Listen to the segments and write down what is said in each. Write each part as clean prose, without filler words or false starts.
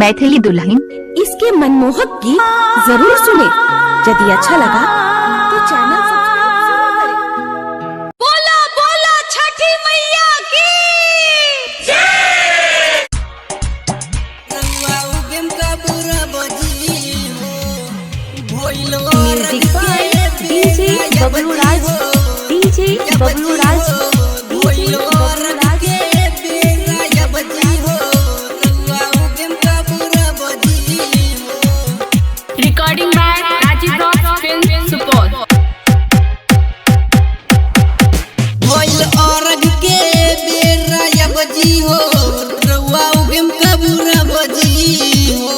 मैथिली दुल्हन। इसके मनमोहक गीत जरूर सुने। यदि अच्छा लगा तो चैनल सब्सक्राइब जरूर करें। बोला बोला छठी मैया की। Music by DJ Bablu Raj, DJ Bablu Raj, DJ Bablu Raj. Recording by Rajiv rock film Supaul. भइल अरग के बेरा या बजी हो, रउआ उगम कबूरा बजी हो।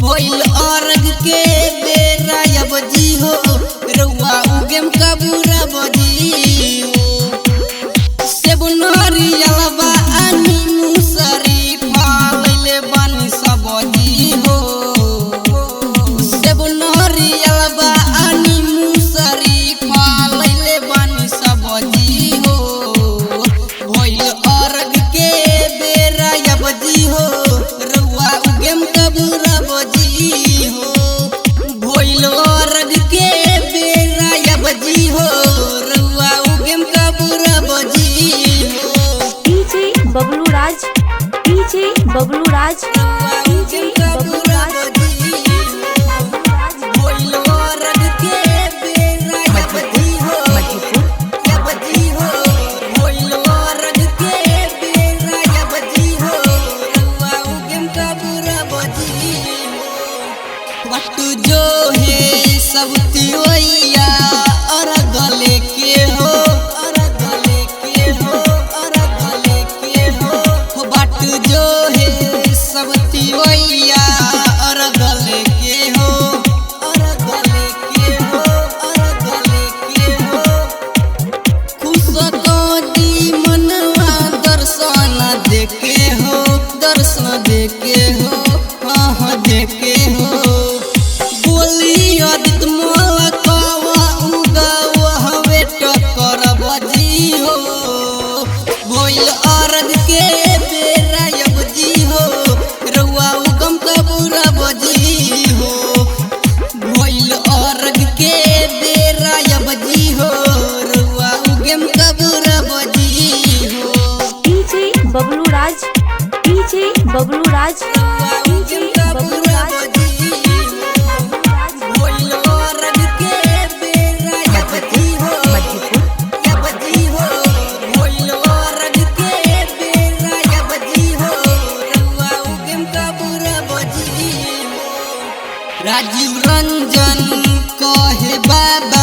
भइल अरग के बेरा या बजी हो, रउआ उगम कबूरा बजी हो। सेबनरी अलवा आनी मुसरी फालले बानी सबजी हो। सेबनरी अलवा आनी मुसरी फालले बानी सबजी हो। भइल अरग के बेरा या बजी हो, रउआ उगम कबूरा बजी हो। भइल अरग के बेरा या बजी हो, रउआ उगम कबूरा बजी हो। DJ Bablu Raj, DJ Bablu Raj, DJ Bablu Raj. जो है सब तिवैया और गले के हो, और गले के हो, और गले के हो। बट जो है सब तिवैया और गले के हो, और गले के हो, और गले के हो। खुश दी मनवा दर्शन देखे हो, दर्शन देखे हो, हाँ हाँ देखे हो। बोली आदित मोला कवा उगावा हवे टक्कर बजी हो। भइल अरग के बेरा बजी हो, रउआ उगम कबूरा बजी हो। भइल अरग के बेरा बजी हो, रउआ उगम कबूरा बजी हो। DJ Bablu Raj, DJ Bablu Raj, DJ Bablu Raj. भइल अरग के बेरा बजी हो, बजी हो। भइल अरग के बेरा बजी हो, रउआ उगम कबूरा बजी हो। राजीव रंजन कहे बाबा।